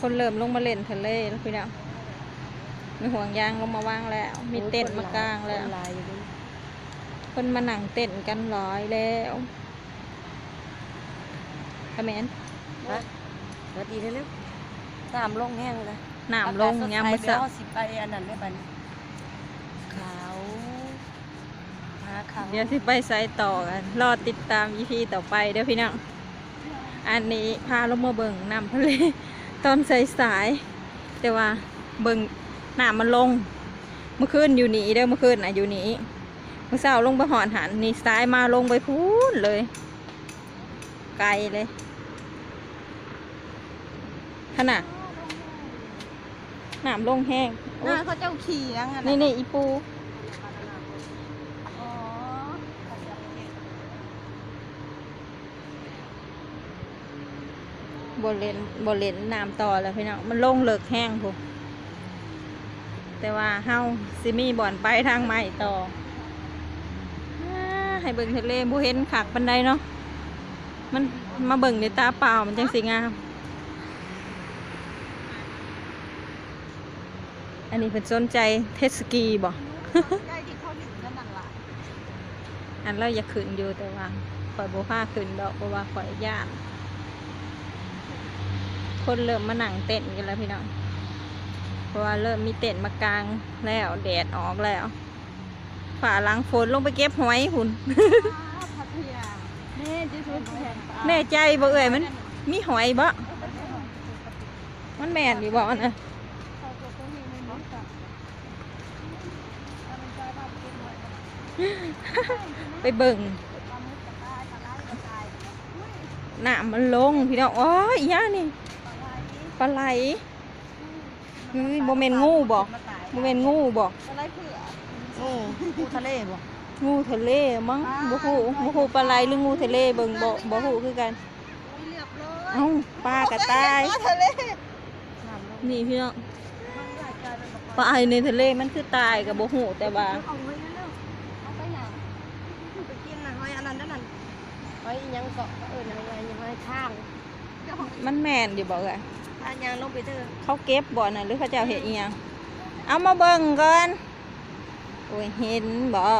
ຄົນເລີ່ມລົງມາຫຼິ້ນທະເລແລ້ວພີ່ນ້ອງ. ມີຫ່ວງຍາງລົງມາວາງແລ້ວ ມີເຕັນມາກາງແລ້ວ ຄົນມານັ່ງເຕັນກັນຫຼາຍແລ້ວ. ກະແມ່ນ ຮະ ສະຫວັດດີເດີ້. ນ້ຳລົງແຮງເລີຍ ນ້ຳລົງຍາມມື້ເຊົ້າ. ດຽວເຮົາຊິໄປອັນນັ້ນເດີ້ບັດນີ້ ຂາວ ຫາຂາວ. ດຽວຊິໄປໃສຕໍ່ ລໍຕິດຕາມອີພີຕໍ່ໄປເດີ້ພີ່ນ້ອງ. ອັນນີ້ພາລົງມາເບິ່ງນ້ຳທະເລຕອນສາຍໆ ແຕ່ວ່າເບິ່ງນ້ຳມັນລົງ. ມື້ຄືນຢູ່ນີ້ເດີ້ ມື້ຄືນນະຢູ່ນີ້ ມື້ເຊົ້າລົງໄປຮອດຫັ້ນ ນີ້ສາຍມາລົງໄປພຸ້ນເລີຍ ໄກເລີຍຫັ້ນນະ. ນ້ຳລົງແຮງ. ໂອ້ຍ ເຂົາເຈົ້າຂີ່ຫຍັງຫັ້ນນະ ນີ້ໆ ອີປູ. ອໍ ບໍ່ຫຼິ້ນ ບໍ່ຫຼິ້ນນ້ຳຕໍ່ແລ້ວພີ່ນ້ອງ ມັນລົງເລິກແຮງພຸ້ນ. ແຕ່ວ່າເຮົາຊິມີບ່ອນໄປທາງໃໝ່ຕໍ່. ອາ ໃຫ້ເບິ່ງທະເລ ບໍ່ເຫັນຄັກປານໃດເນາະ ມັນ ມາເບິ່ງດ້ວຍຕາເປົ່າມັນຈັ່ງຊິງາມ. ອັນນີ້ເພິ່ນສົນໃຈເຈັດສະກີບໍ? ສົນໃຈທີ່ເຂົາຫຼິ້ນກັນນັ້ນລະ. ອັນລາວຢາກຂຶ້ນຢູ່ ແຕ່ວ່າຂ້ອຍບໍ່ພາຂຶ້ນດອກ ເພາະວ່າຂ້ອຍຢ້ານ. ຄົນເລີ່ມມານັ່ງເຕັນກັນແລ້ວພີ່ນ້ອງ ເພາະວ່າເລີ່ມມີເຕັນມາກາງແລ້ວ ແດດອອກແລ້ວ. ຟ້າຫຼັງຝົນ ລົງໄປເກັບຫອຍພຸ້ນ. ພັດທະຍາ ແນ່ທີ່ສຸດ. ແນ່ໃຈບໍ່ເອື້ອຍ ມັນມີຫອຍບໍ່? ມັນແມ່ນຢູ່ບໍ່ນະ? ໄປເບິ່ງ ນ້ຳມັນລົງພີ່ນ້ອງ. ໂອ້ຍ ອີຫຍັງນີ້? ປາໄຫຼ. ເຮີ້ຍ ບໍ່ແມ່ນງູບໍ? ບໍ່ແມ່ນງູບໍ? ປາໄຫຼເຜືອກ. ງູ ງູທະເລບໍ? ງູທະເລມັ້ງ ບໍ່ຮູ້ ບໍ່ຮູ້ປາໄຫຼຫຼືງູທະເລ ເບິ່ງບໍ່ ບໍ່ຮູ້ຄືກັນ. ເອົ້າ ປາກະຕ່າຍ ປາທະເລ. ນີ້ພີ່ນ້ອງ ປາຢູ່ໃນທະເລມັນຄືຕາຍກະບໍ່ຮູ້ ແຕ່ວ່າ ເອົາໄປຫຍັງ? ໄປກິນນະ ຫອຍອັນນັ້ນເດີ້ ຫອຍອີ່ຫຍັງເກາະ ເຂົາເອີ້ນຫອຍຫຍັງ ຫອຍທາງ. ມັນແມ່ນຢູ່ບໍ່ເອື້ອຍ? ພາຍ່າງລົງໄປເທີ. ເຂົາເກັບບໍ່ນະ ຫຼືເຂົາເຈົ້າເຮັດອີ່ຫຍັງ? ເອົາມາເບິ່ງກ່ອນ. ໂອ້ຍ ເຫັນບໍ່?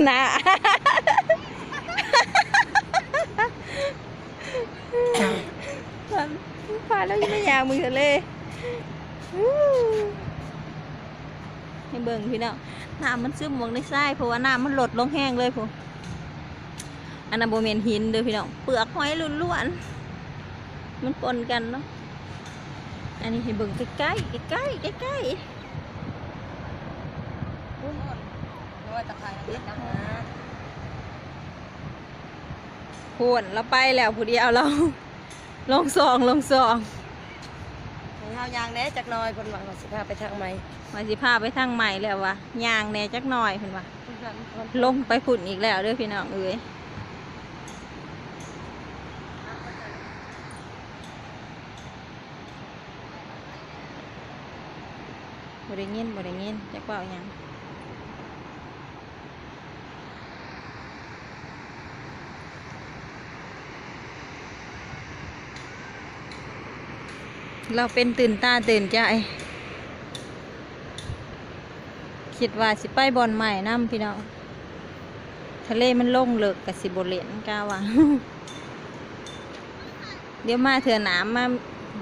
ນະ ພາລາວໄປຍ່າງເບິ່ງທະເລ. ໃຫ້ເບິ່ງພີ່ນ້ອງ ນ້ຳມັນຊຶມລົງໃນຊາຍ ເພາະວ່ານ້ຳມັນລົດລົງແຮງເລີຍພຸ້ນ. ອັນນັ້ນບໍ່ແມ່ນຫີນເດີ້ພີ່ນ້ອງ ເປືອກຫອຍລ້ວນໆ ມັນປົນກັນເນາະ. ອັນນີ້ໃຫ້ເບິ່ງໃກ້ໆ ໃກ້ໆ ໃກ້ໆ ພຸ້ນ ລາວໄປແລ້ວຜູ້ດຽວລາວ. ລົງຊ່ອງ ລົງຊ່ອງ ໃຫ້ເຮົາຍ່າງແດ່ຈັກໜ່ອຍ ເພິ່ນວ່າ ວ່າຊິພາໄປທາງໃໝ່ ວ່າຊິພາໄປທາງໃໝ່ແລ້ວວ່າ ຍ່າງແດ່ຈັກໜ່ອຍເພິ່ນວ່າ. ລົງໄປພຸ້ນອີກແລ້ວເດີ້ພີ່ນ້ອງເອີຍ. ບໍ່ໄດ້ຍິນ ບໍ່ໄດ້ຍິນ ຈັກເວົ້າຫຍັງ. ລາວເປັນຕື່ນຕາຕື່ນໃຈ ຄິດວ່າຊິໄປບ່ອນໃໝ່ນຳພີ່ນ້ອງ. ທະເລມັນລົງເລິກກະຊິບໍ່ຫຼິ້ນ ກະວ່າ ດຽວມາເທື່ອໜ້າ ມາ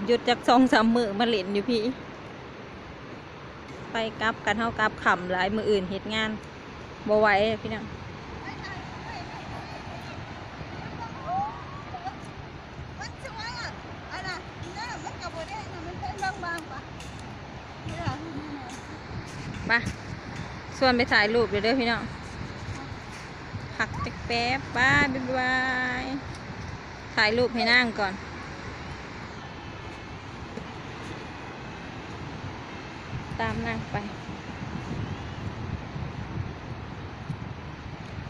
ຢຸດຈັກສອງສາມມື້ມາຫຼິ້ນຢູ່ພີ້. ໄປກັບກັນ ເຮົາກັບຄ່ຳຫຼາຍ ມື້ອື່ນເຮັດງານ ບໍ່ໄຫວພີ່ນ້ອງ. ມັນຊິວ່າອັນນ່າ ນ້ຳມັນກະບໍ່ແດງນະ ມັນເປັນບາງໆປະ. ມາ ຊວນໄປຖ່າຍຮູບເດີ້ພີ່ນ້ອງ. ພັກຈັກແປັບ ບາຍບາຍ. ຖ່າຍຮູບໃຫ້ນາງກ່ອນ ຕາມນາງໄປ.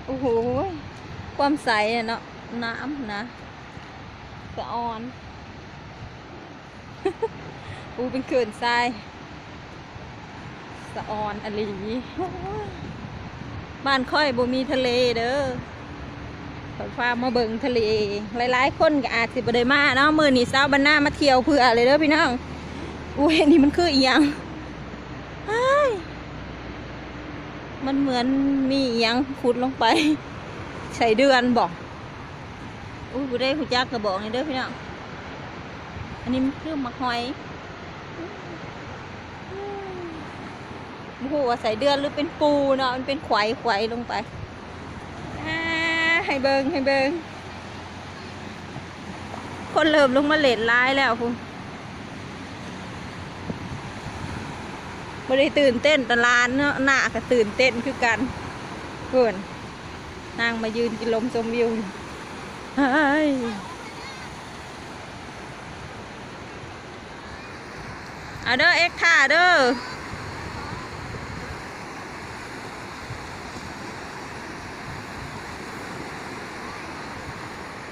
ໂອ້ໂຫ ຄວາມໃສເນາະ ນ້ຳນະ ສະອອນ. ອູ ເປັນເຂື່ອນຊາຍ ສະອອນອີ່ຫຼີ. ໂອ້ຍ ບ້ານຂ້ອຍບໍ່ມີທະເລເດີ້. ພາມາເບິ່ງທະເລ. ຫຼາຍໆຄົນກໍອາດຊິບໍ່ໄດ້ມາເນາະ, ມື້ນີ້ສາວບັນນາມາທ່ຽວເພື່ອເລີຍເດີພີ່ນ້ອງ. ອຸ້ຍ ອັນນີ້ມັນຄືອີ່ຫຍັງ? ອ້າຍ ມັນເໝືອນມີອີ່ຫຍັງຂຸດລົງໄປ. ໄສ້ເດືອນບໍ? ອຸ້ຍ ຜູ້ໃດຮູ້ຈັກກໍບອກແດ່ເດີພີ່ນ້ອງ. ອັນນີ້ມັນຄືໝາກຫອຍ. ບໍ່ຮູ້ວ່າໄສ້ເດືອນ ຫຼື ເປັນປູເນາະ, ມັນເປັນໄຂວໆລົງໄປ. ອາ ໃຫ້ເບິ່ງ ໃຫ້ເບິ່ງ ຄົນເລີ່ມລົງມາເຫຼັ້ນຫຼາຍແລ້ວພຸ້ນ. ບໍ່ໄດ້ຕື່ນເຕັ້ນແຕ່ຫຼານເນາະ, ນ້າກໍຕື່ນເຕັ້ນຄືກັນ. ພຸ້ນ ນາງມາຢືນກິນລົມຊົມວິວ. ເຮີ້ຍ ເອົາເດີ ເອັກ ຖ້າເດີ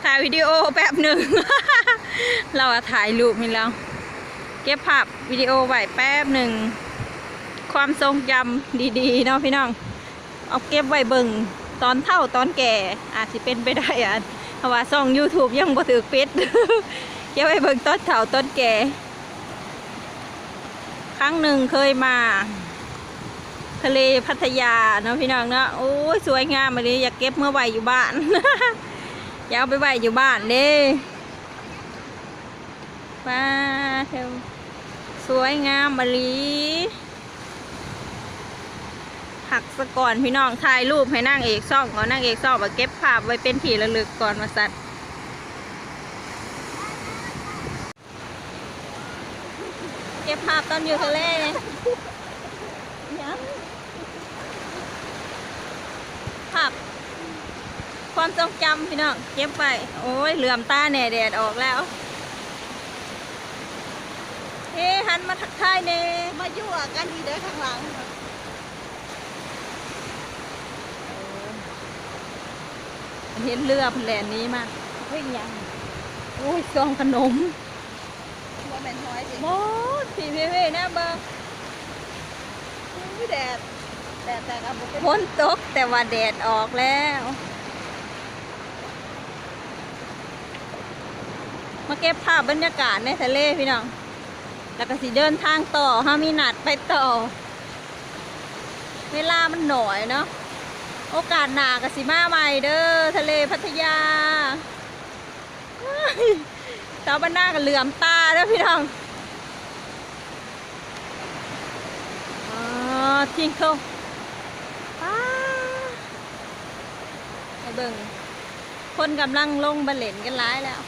ຖ່າຍວິດີໂອແປັບໜຶ່ງ. ລາວວ່າຖ່າຍຮູບໃຫ້ລາວ ເກັບພາບວິດີໂອໄວ້ແປັບໜຶ່ງ ຄວາມຊົງຈຳດີໆເນາະພີ່ນ້ອງ. ເອົາເກັບໄວ້ເບິ່ງຕອນເຖົ້າຕອນແກ່ ອາດຊິເປັນໄປໄດ້ ອາດ ເພາະວ່າຊ່ອງຢູທູບຍັງບໍ່ຖືກປິດ. ເກັບໄວ້ເບິ່ງຕອນເຖົ້າຕອນແກ່. ຄັ້ງໜຶ່ງເຄີຍມາທະເລພັດທະຍາເນາະພີ່ນ້ອງເນາະ. ໂອ້ຍ ສວຍງາມອີ່ຫຼີ, ຢາກເກັບເມືອໄວ້ຢູ່ບ້ານ. ຢາກເອົາໄປໄວ້ຢູ່ບ້ານເດ້. ປາດໂທ້ ສວຍງາມອີ່ຫຼີ. ພັກສາກ່ອນພີ່ນ້ອງ, ຖ່າຍຮູບໃຫ້ນາງເອກຊ່ອງກ່ອນ, ນາງເອກຊ່ອງວ່າເກັບພາບໄວ້ເປັນທີ່ລະລຶກກ່ອນວ່າຊັ້ນ. ເກັບພາບຕອນຢູ່ທະເລ. ຫຍັງ? ພາບຄວາມຊົງຈຳພີ່ນ້ອງ ເກັບໄວ້. ໂອ້ຍ ເຫຼືອມຕາແດ່ ແດດອອກແລ້ວ. ເອີ ຫັນມາທັກທາຍແດ່. ມາຢູ່ກັນອີກເດີຂ້າງຫຼັງ. ເອີ ເຫັນເຮືອເພິ່ນແລ່ນໜີມາ. ເຮີ້ຍ ອີ່ຫຍັງ? ໂອ້ຍ ຊອງຂະໜົມ. ບໍ່ແມ່ນຫອຍຕິ? ບໍ່ ພີ້ເວໆ ນະເບິ່ງ. ອຸ້ຍ ແດດ ແດດແຕ່ກໍບໍ່ເປັນ ຝົນຕົກແຕ່ວ່າແດດອອກແລ້ວ. ມາເກັບພາບບັນຍາກາດໃນທະເລພີ່ນ້ອງ, ແລ້ວກໍຊິເດີນທາງຕໍ່, ເຮົາມີນັດໄປຕໍ່. ເວລາມັນໜ້ອຍເນາະ, ໂອກາດໜ້າກໍຊິມາໃໝ່ເດີ ທະເລພັດທະຍາ. ສາວບັນນາກໍເຫຼືອມຕາເດີພີ່ນ້ອງ. ອໍ ທິງໂຄ ປາ ໃຫ້ເບິ່ງ ຄົນກຳລັງລົງມາເຫຼັ້ນກັນຫຼາຍແລ້ວ.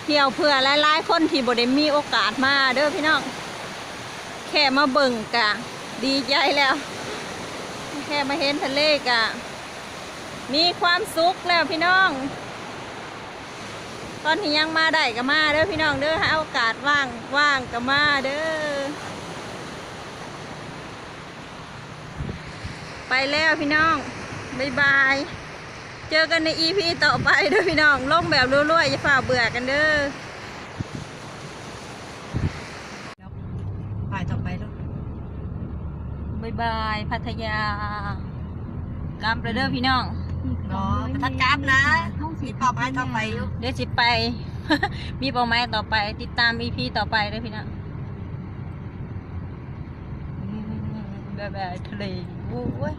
ທ່ຽວເພື່ອຫຼາຍໆຄົນທີ່ບໍ່ໄດ້ມີໂອກາດມາເດີພີ່ນ້ອງ, ແຄ່ມາເບິ່ງກະດີໃຈແລ້ວ, ແຄ່ມາເຫັນທະເລກະມີຄວາມສຸກແລ້ວພີ່ນ້ອງ. ຕອນທີ່ຍັງມາໄດ້ກະມາເດີພີ່ນ້ອງເດີ, ຫາໂອກາດວ່າງ ວ່າງກະມາເດີ. ໄປແລ້ວພີ່ນ້ອງ ບາຍບາຍ. ເຈີກັນໃນອີພີຕໍ່ໄປເດີພີ່ນ້ອງ, ລົງແບບລວຍໆ ຢ່າຟ້າວເບື່ອກັນເດີ. ປ້າຍຕໍ່ໄປເດີ. ບາຍບາຍ ພັດທະຍາ. ກັບແລ້ວເດີພີ່ນ້ອງ. ບໍ່ ບໍ່ທັນກັບນະ, ມີເປົ້າໝາຍຕໍ່ໄປຢູ່. ດຽວຊິໄປ ມີເປົ້າໝາຍຕໍ່ໄປ, ຕິດຕາມອີພີຕໍ່ໄປເດີພີ່ນ້ອງ. ອືມ ບາຍບາຍທະເລ. ໂອ້ຍ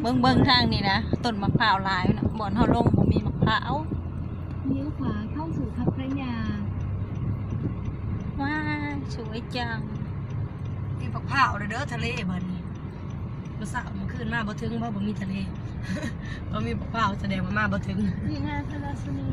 ເບິ່ງ ເບິ່ງທາງນີ້ນະ ຕົ້ນໝາກພ້າວຫຼາຍເນາະ, ບ່ອນເຮົາລົງບໍ່ມີໝາກພ້າວ. ເລ້ຽວຂວາເຂົ້າສູ່ພັບພະຍາ. ວ້າຍ ສວຍຈັງ. ມີໝາກພ້າວເດີ ທະເລບາດນີ້. ມື້ເຊົ້າມື້ຄືນມາບໍ່ເຖິງ ບໍ່ ບໍ່ມີທະເລ, ບໍ່ມີໝາກພ້າວ ສະແດງວ່າມາບໍ່ເຖິງ. ນີ້ງານພະລາຊະນີ.